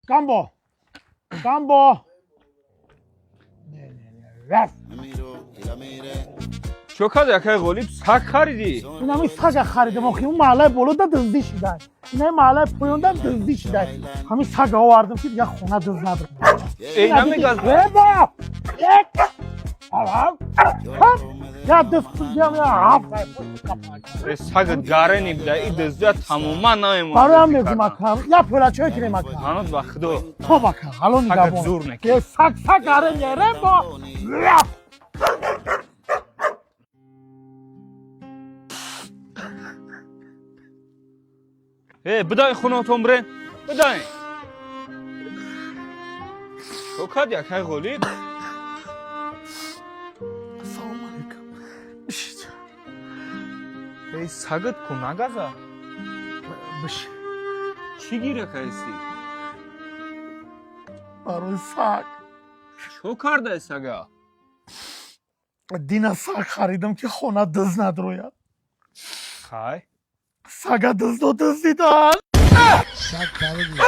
Гамбо, Гамбо. Не, не, не, раф. Чо карди, акай Ғолиб, саг харидӣ? Инами сага харидам. Охи, он маҳаллаи болода дуздӣ шидай, инаи маҳаллаи поёнда дуздӣ шидай. Ҳамин сага овардам, ки дигар хона дузд надорам. Эй, намегаз. Еба! Як! Ҳап! Я дузд кунҷам, я ҳап! Э, сагат гарени буда, и дуздия тамоман намемонад. Бароям мегум, ака, я пӯла чой кунем, ака. Манот ба худо. Тоб, ака, ҳало Сагат нигабон. зур неки. Э, саг, саг гарени, Рембо! Раф! Э, бидай хунотон бирен, бидай. Чо карди, акай Ғолиб? Ассалому алайкум. Бишед. Эй, сагат ку нагаза. Бишед. Чӣ гиря кардисӣ? Барои саг. Чо кардай сага? Дина саг харидам, ки хона дузд надрояд. Хай. Сага дуздо дуздидан. Саг харидӣ.